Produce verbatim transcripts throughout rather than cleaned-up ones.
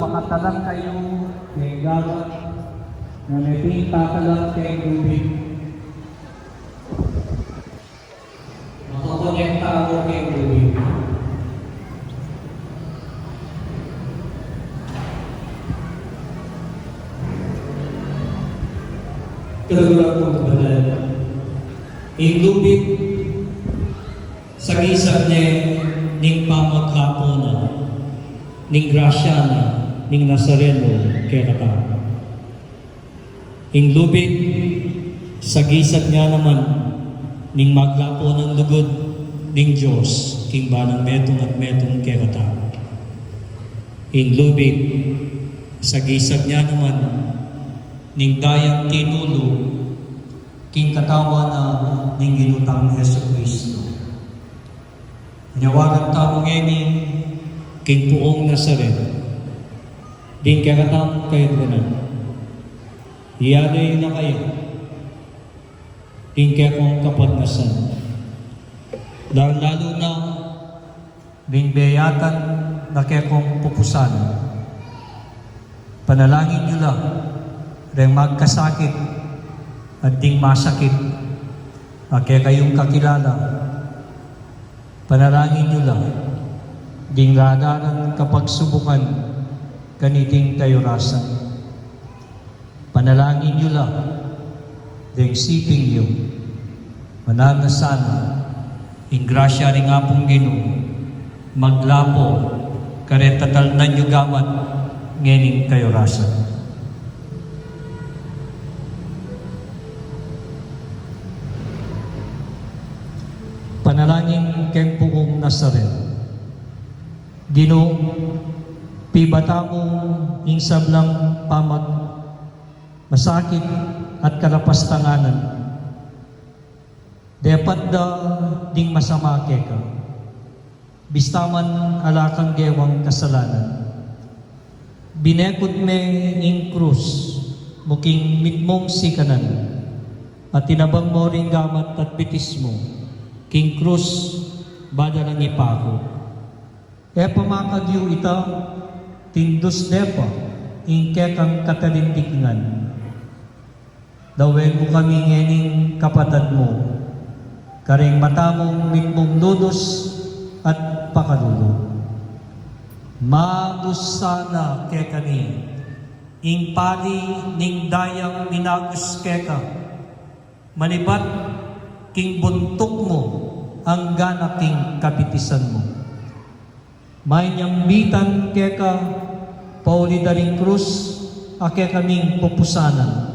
Matalang kayu keng gamat, nune pin tatalang keng lubing. Makakonekta mu keng lubing. Kaluguran kung kapatad, ing lubing, sagisag ne ning pamaglapo na, ning grasya na ning Nazareno kekatamu. Ing lubing, sagisag ne naman ning maglapo nang lugud ning Dios king banang metung at metung kekatamu. Ing lubing, sagisag ne naman ning dayang tinulu king katawan na ning Ginu tang Jesucristo. Nyawagan tamu ngeni king puong Nazaret, ding kekatamung kayadwanan. Iyale na kaya ding kekong kapagnasan, lalu-lalu na ding beyatan na kekong pupusan. Panalangin yu la reng magkasakit at ding masakit a kekayung kakilala. Panalangin yu la ding raralan kapagsubukan kaniting kayorasan. Panalangin yu la deng siping yu. Mananu na sana ing grasya ning Apung Ginu maglapo kareng tatalnan yu gamat ngening kayorasan. Panalangin keng puong Nazaret. Ginu, pibata mu ing sablang pamag masakit at kalapastanganan. Depat da ding masama keka, bista man ala kang gewang kasalanan. Binekut me ing krus mu king mitmung sikanan, at tinabang mu ring gamat at bitis mu king krus, bada lang ipaku. E pamakad yu ita, tindus de pa ing kekang katalindikingan. Dawen mu kami ngening kapatad mu kareng mata mung mitmung lunus at pakalulu. Magus sana kekami ing pali ning dayang minagus keka, manibat king buntuk mu anggana king kabitisan mu. Manyambitan keka pauli da ring krus a kekaming pupusanan.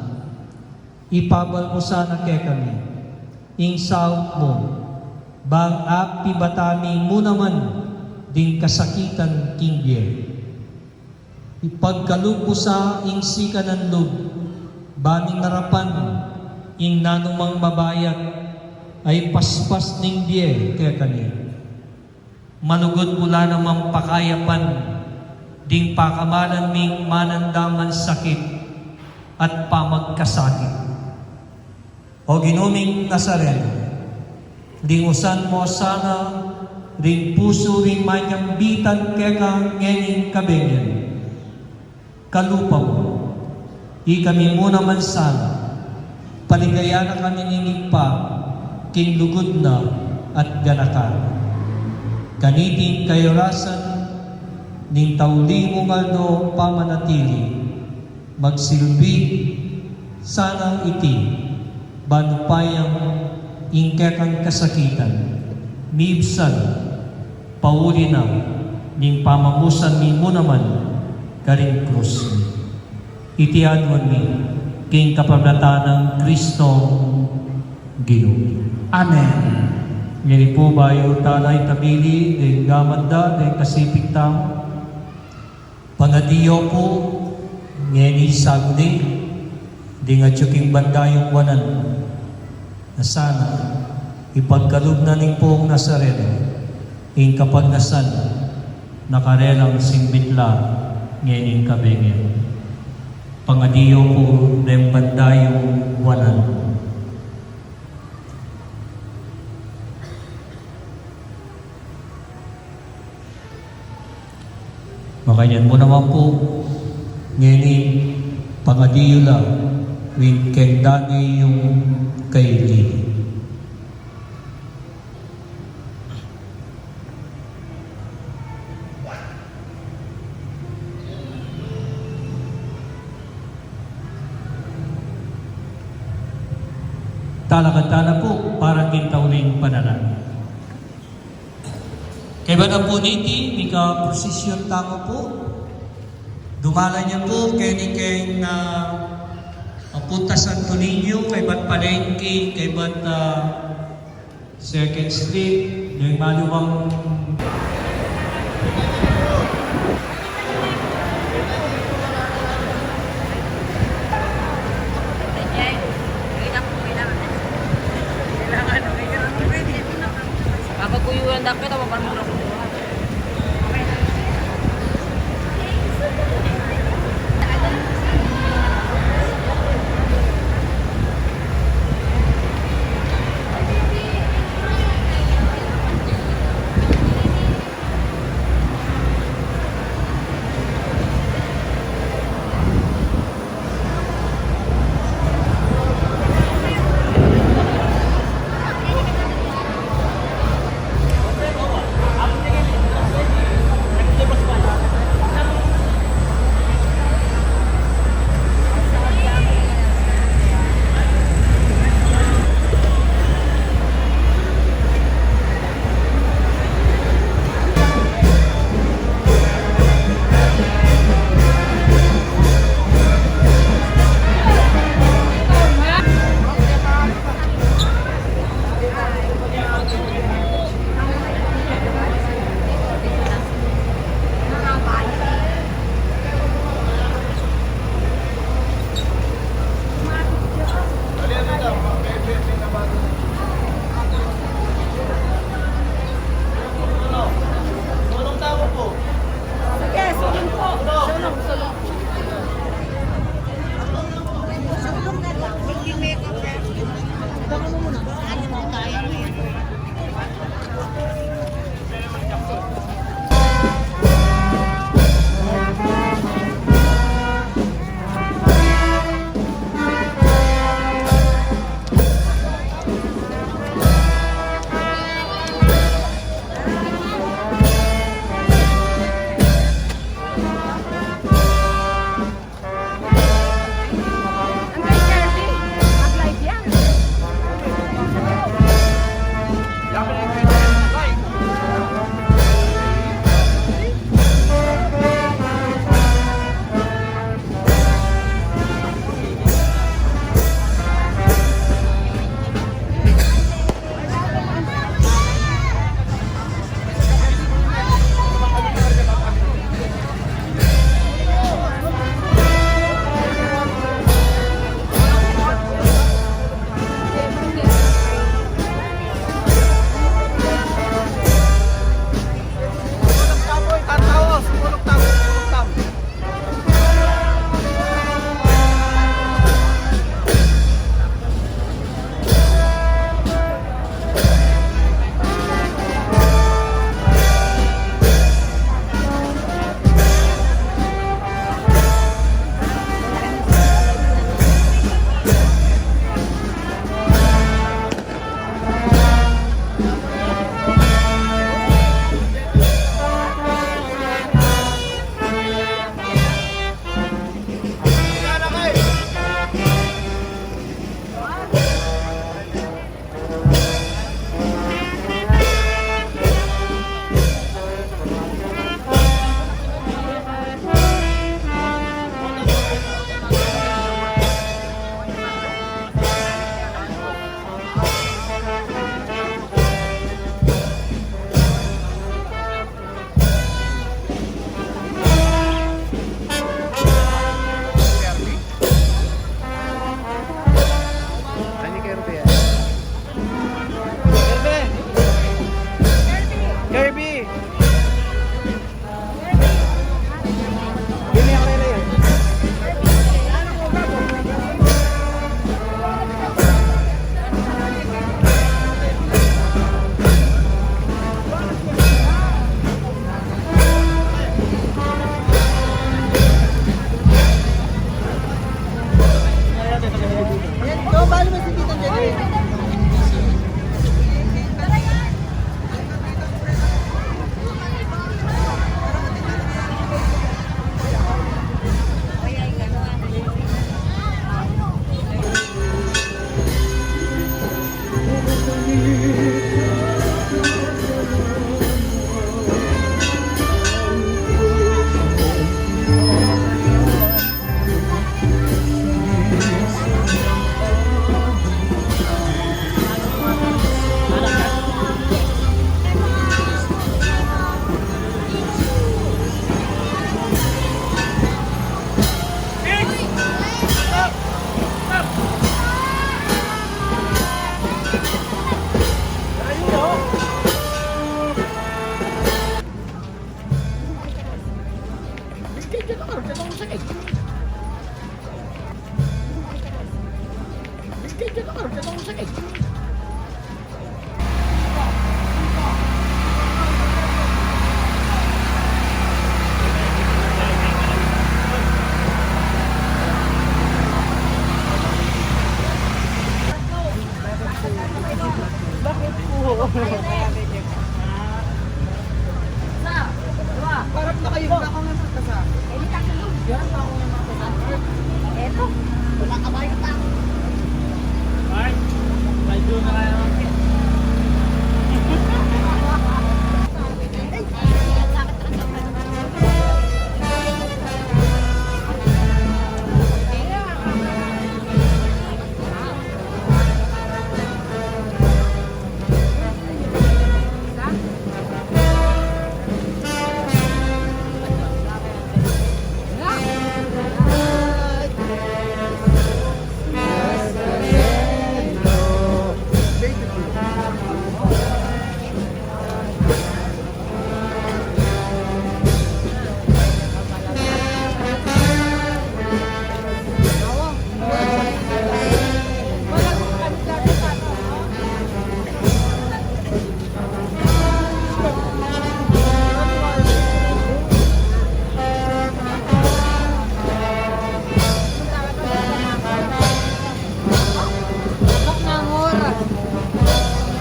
Ipabal mu sana kekami ing saup mu, bang apibata mi mu naman ding kasakitan king bie. Ipagkalub mu sa ing sikanan lub, ba ming arapan ing nanumang mabayat a ipaspas ning bie kekami. Malugud mu la namang pakayapan ding pakamalan ming manandaman sakit at pamagkasakit. O Ginu ming Nazareno, lingusan mu sana ring pusu ring manyambitan keka ngening kabenyan. Kalupa mu, ikami mu naman sana, paligaya na kami ning Ibpa king lugud na at ganaka. Kaniting kayorasan ning tauli mung aldo pamanatili, magsilbi sana iti ban upayang ing kekang kasakitan mibsan pauli na ning pamamusan mi mu naman karing krus mi. Iti aduan mi king kapamilatan nang Kristong Ginu mi. Amen. Ngeni pu bayu tala itabili deng gamat da deng kasiping tamu, pangadi yu pu ngeni saguni ding atyu king banda yung wanan, na sana ipagkalub na ning Pung Nazareno ing kapagnasan na karelang simbit la ngening kabenyan. Pangadi yu pu deng banda yung wanan. Makanyan mu naman pu Ngeni, pangadi yu la, win keng dane yung kaili. Talakad tana pu para king tauling panalangin. Kaybat na pu niti, mika prosesyon tamu pu. Dumalan yu pu keni keng, ah, Punta Santo Niño, kaybat palengke, kaybat, ah, Second Street, neng maluwang Papaguyuran dakit, tama pa mura ko.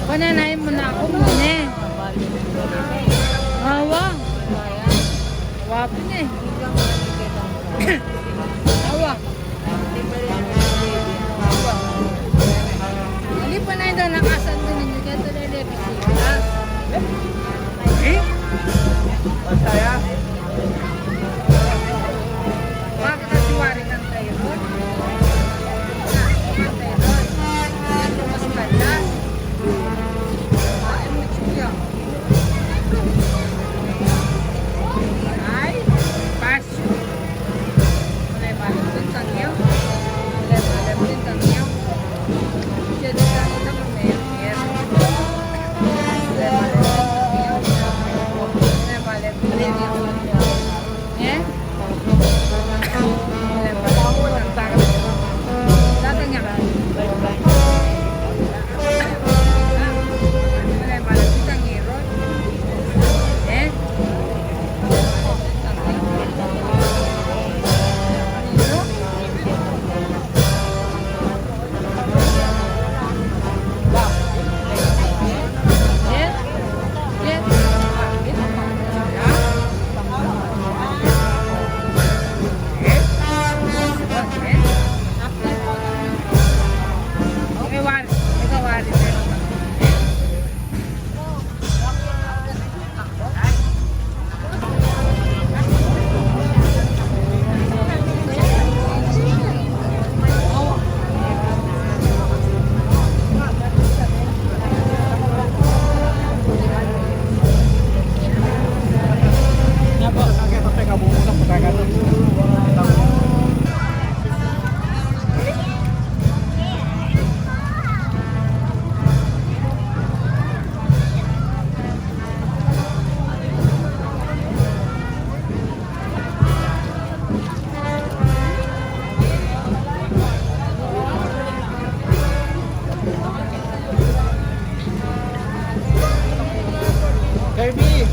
Pananay mu na ku muna e. Awa. Awa pin e. Awa. Ini pa na ito nakasan din ninyo. Kaya ito na yung episode. Eh? Basta ya. Bakit kasi wari kang tayo? Kang tayo. Mas palas. Ay, mo chuya. Ay, pas. Kirby!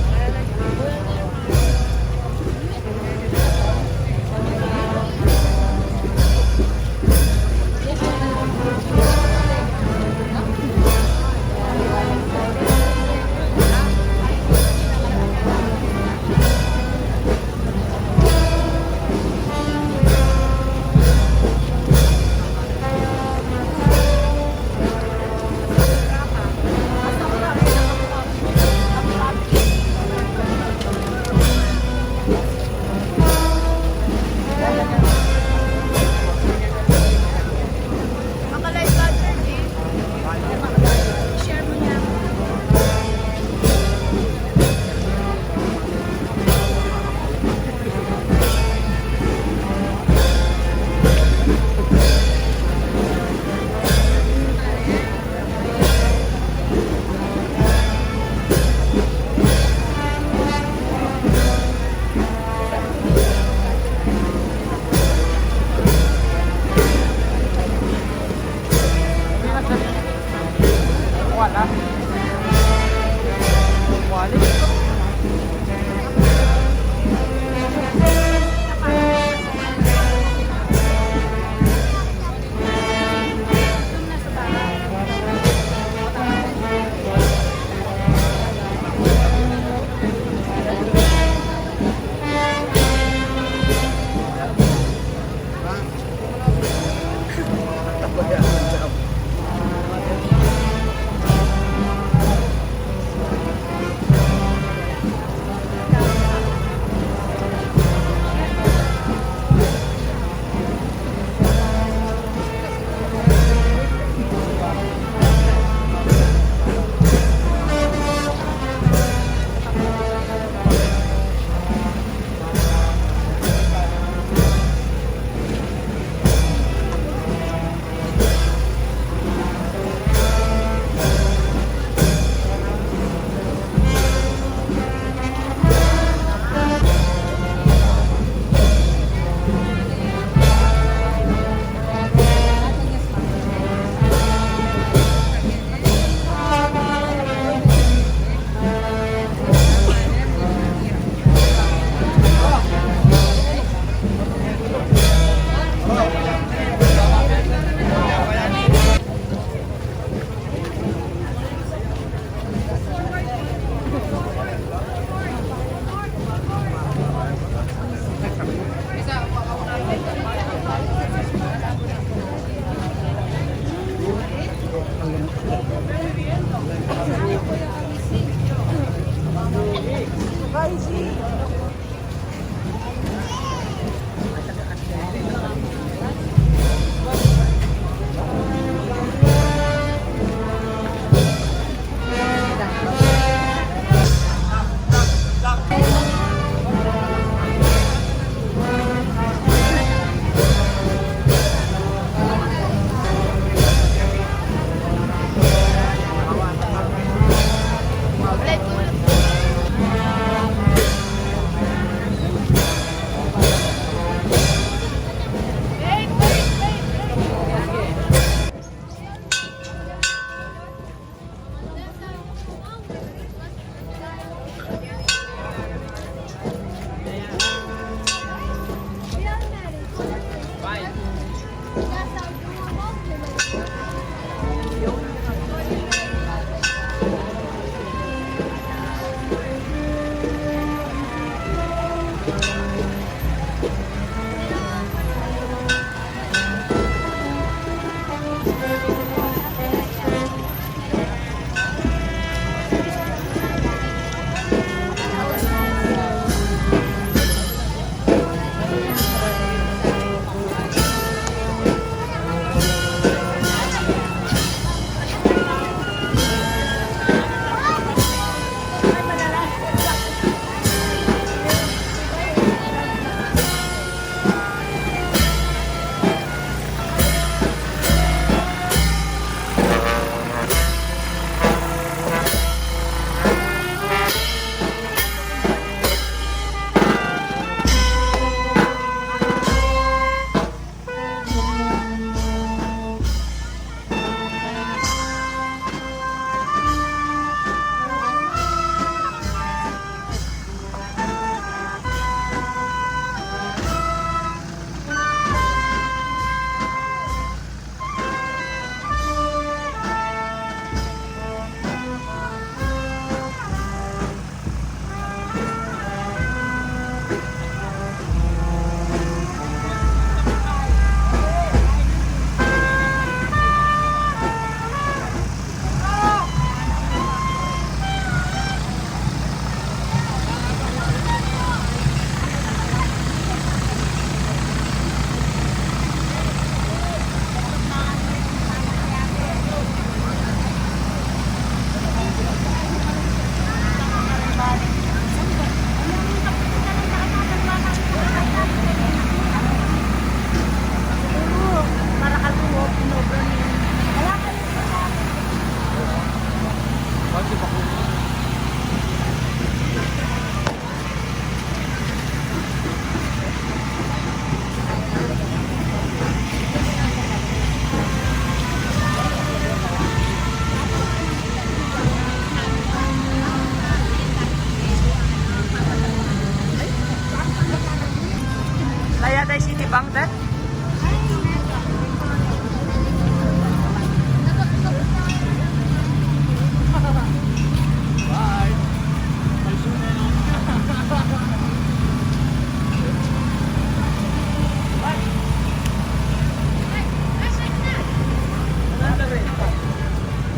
Laya tayo City Bank, te.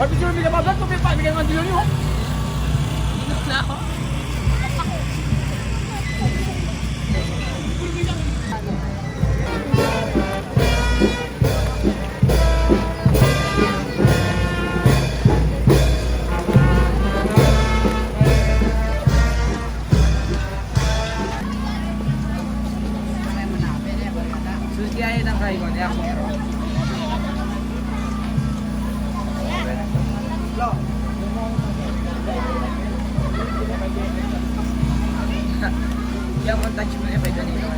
Pag gusto mo, bigyan mo, Brad, kung may pa-, bigyan mo ng bilyon yun. Ingat na ako. Sus, kaya yun ang kayo niya. Yan ang touch mo niya, pwede nito.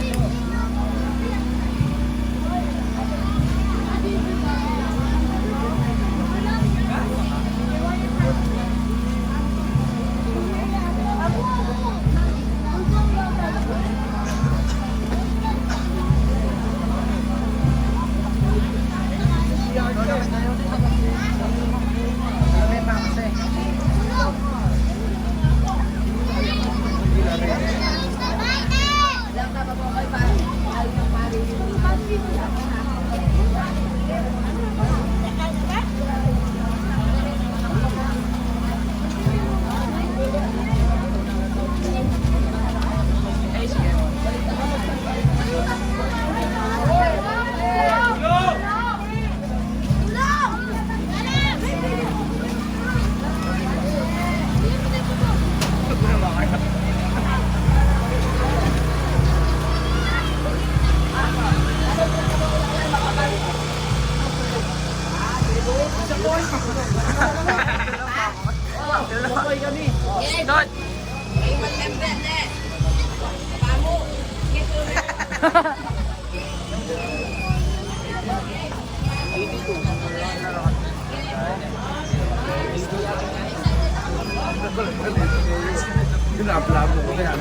Pinaplano ko na yan.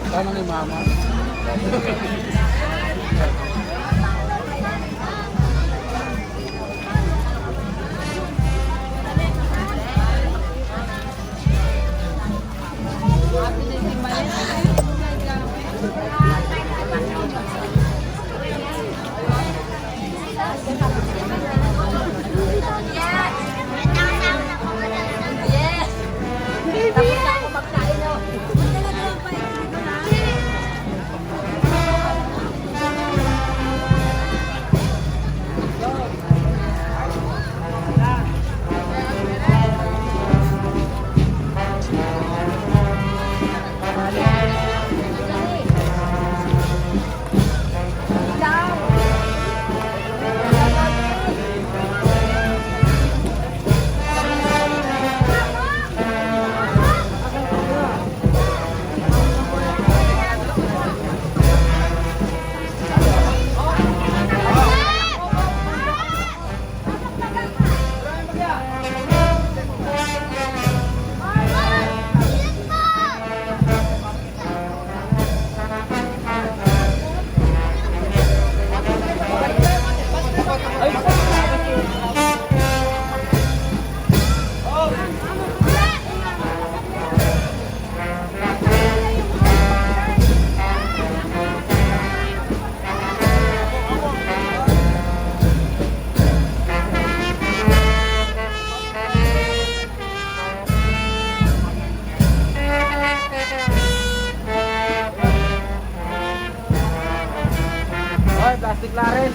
Sana ni mama. Hoy, plastik la rin.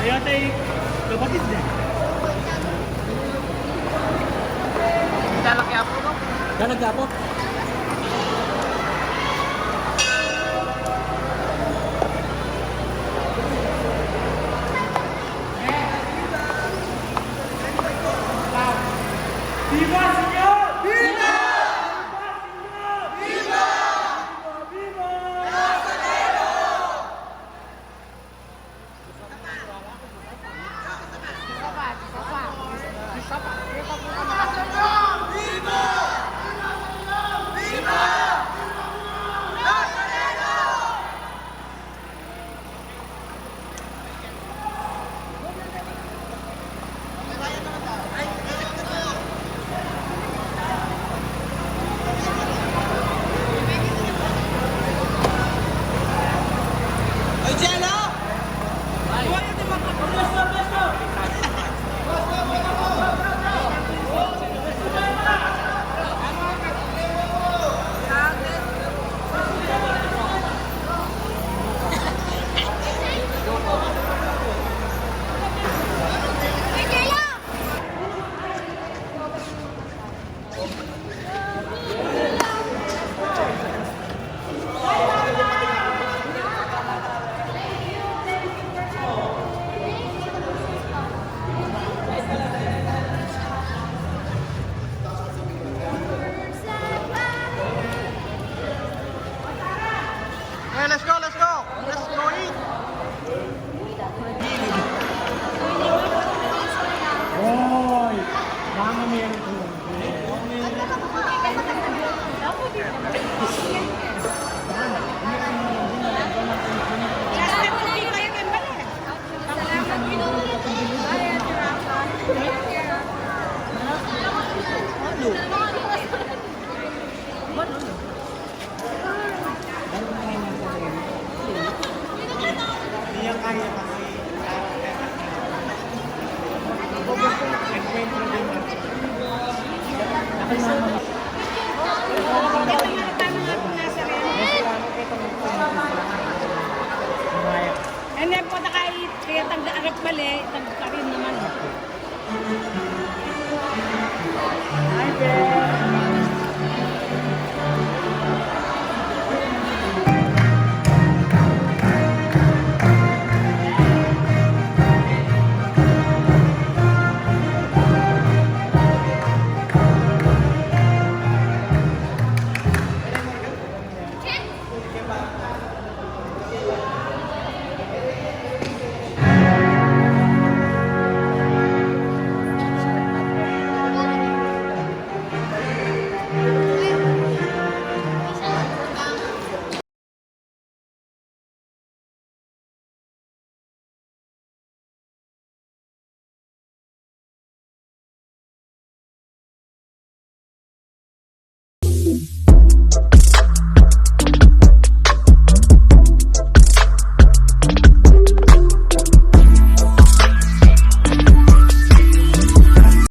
Kaya tayo kapatid din. Dala kaya po, no? Dala kaya po. Viva, señor! Viva! Viva, señor! Viva! Viva! Viva! Okay, let's go, let's go. Let's go eat. Hoy, mama, meron ko. Hindi po na kahit kaya tangga arap bale, tangga ka rin naman.